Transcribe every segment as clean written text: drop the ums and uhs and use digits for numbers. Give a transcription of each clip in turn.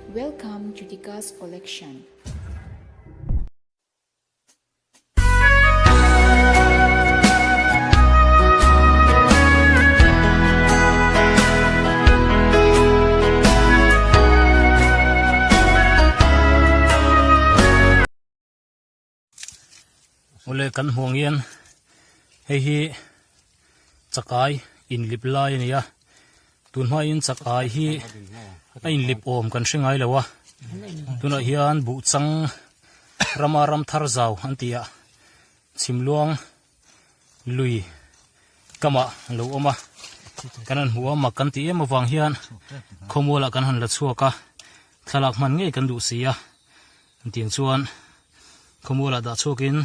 Welcome Jyotika's Collection. Awle kan hmuh ang hian hei hi chakai inlip lai a ni a tun hmain chakai hi a inlip awm kan hre ngai lo a tunah hian buh chang rama ram thar zau an tih ah chhimluang lui kamah a lo awm a kan han hmu a mak kan tih em avang hian khawmualah kan han la chhuak a thlalak hman ngei kan duh si a. Engtiang chuan khawmualah dah chhuakin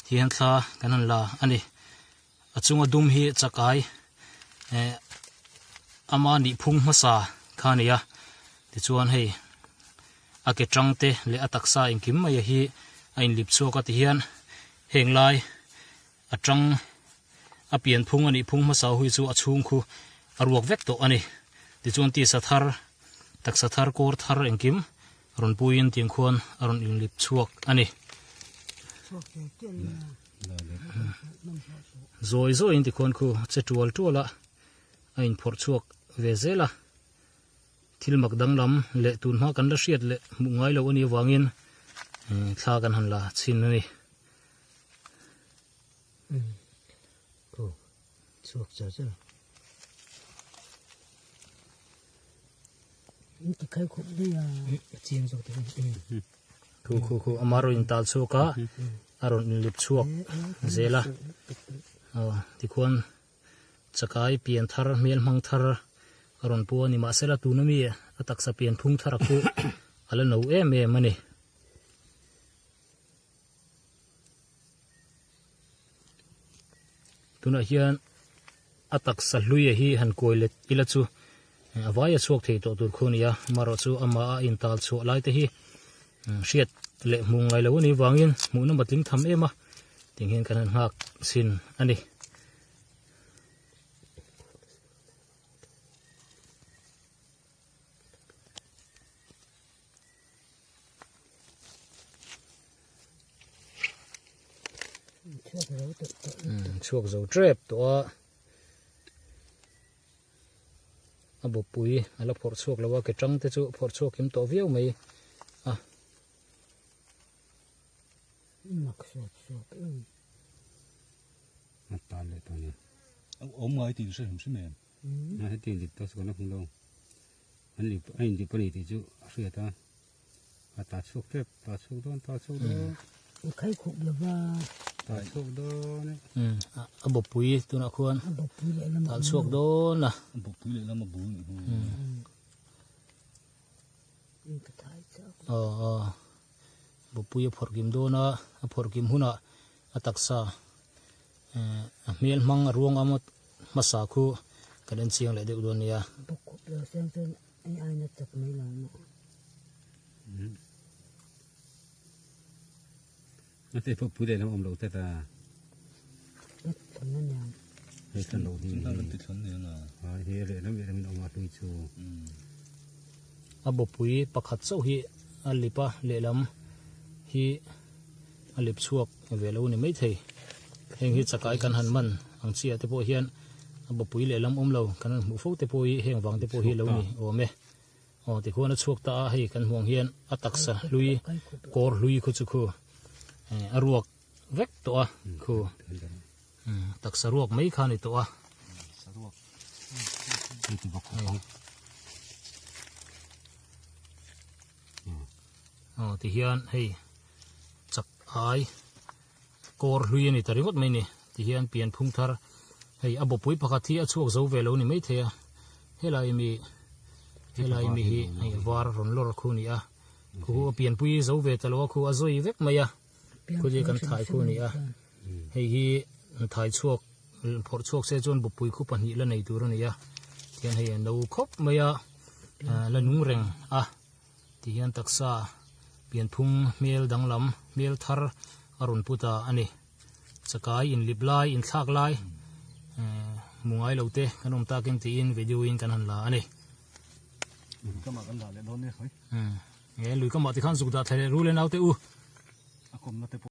hian thla kan han la a ni. A chunga dum hi chakai eh ama nihphung hmasa kha a ni a, tichuan hei a ke tang te leh a taksa engkim mai hi a inlip chhuak a tihian heng lai a tang a pianphung a nihphung hmasa hui chu a chhung khu a ruak vek tawh a ni. Tichuan tisa thar taksa thar kawr thar engkim Rawn puiin tiang khuan a rawn inlip chhuak a ni. Zawi zawiin tikhuan khu che tual tual a, a inphawrh chhuak ve zel a. Thil mak danglam leh tun hma kan la hriat leh hmuh ngai loh a nih avangin thla kan han la chhin a ni. Chhuak char char. Khu khu khu ama rawn intal chhuak a a rawn inlip chhuak zel a aw tikhuan chakai pian thar hmel hmang thar a rawn pu a ni mahsela tuna mi a taksa pian phung thar a khu a la no em em a ni. Tunah hian a taksa hluia hi han kuai let ila chu a vai a chhuak thei tawh tur khu a ni a amaherawh chu amah a intal chhuah lai te hi hriat leh hmuh ngai lo a nih vangin hmuhna matling tham em a ting hian kan han nghak chhin a ni. Chhuak zo tep tawh a a bawppui a la phawrh chhuak lo a ke tang te chu phawrh chhuak kim tawh viau mai a. Awm ngai tih hre hrim hrim em. An lip a inlip a ni tih chu a hriat a, a ta chhuak tep, ta chhuak dawn, ta chhuak dawn. A khai khup lo va. Ta chhuak dawn e. A bawpui tunah khuan a bawpui leh lam a chhuak dawn a. A bawpui leh lam a bul nih hi. Aw aw bawpui a phawrh kim dawn a, a phawrh kim hunah a taksa a hmel hmang a ruang a hmasa khu kan en chiang leh deuh dawn nia. Bawkkhup lo seng chuan ei aina chak mai lo maw. A te pawh pui leh lam awm lo tlat a. A thlun a niang. Hei thlun lo hi. Chungah kan ti thlun nia nga. Ha hi leh lam leh lam in awm a hlui chu. A bawpui pakhat chauh hi a lip a lehlam hi a lip chhuak ve lo ni maithei. Heng hi chakai kan han man ang chiah te pawh hian a bawpui lehlam awm lo kan han hmuh fo te pawh hi heng vang te pawh hi lo ni awm e. Aw tikhuan a chhuak ta a hei kan hmuh ang hian a taksa hlui kawr hlui khu chu khu a ruak vek tawh a khu taksa ruak mai kha a ni tawh a. Aw tihian hei chak ai kawr hlui a ni ta ringawt mai ni tihian pian phung thar hei a bawpui pakhat hi a chhuak zo ve lo ni maithei a helai mi helai mi hi hei a var rawn lawr khu a ni a khu a pianpui zo ve ta lo a khu a zawi vek mai a khu chu kan thai khu a ni a hei hi thai chhuak phawrh chhuak se chuan bawpui khu pahnih la nei tur a ni a tihian hei a no khawp mai a la nung reng a. Ti hian taksa pianphung hmel danglam hmel thar a rawn pu ta a ni. Chakai inlip lai inthlak lai hmu ngai lo te kan awm takin tiin video in kan han la a ni. Kamah kan dah leh dawn nia khawi. Nge lui kamah tikhan zuk dah thla leh rul e naute u. A kawmna te pawh.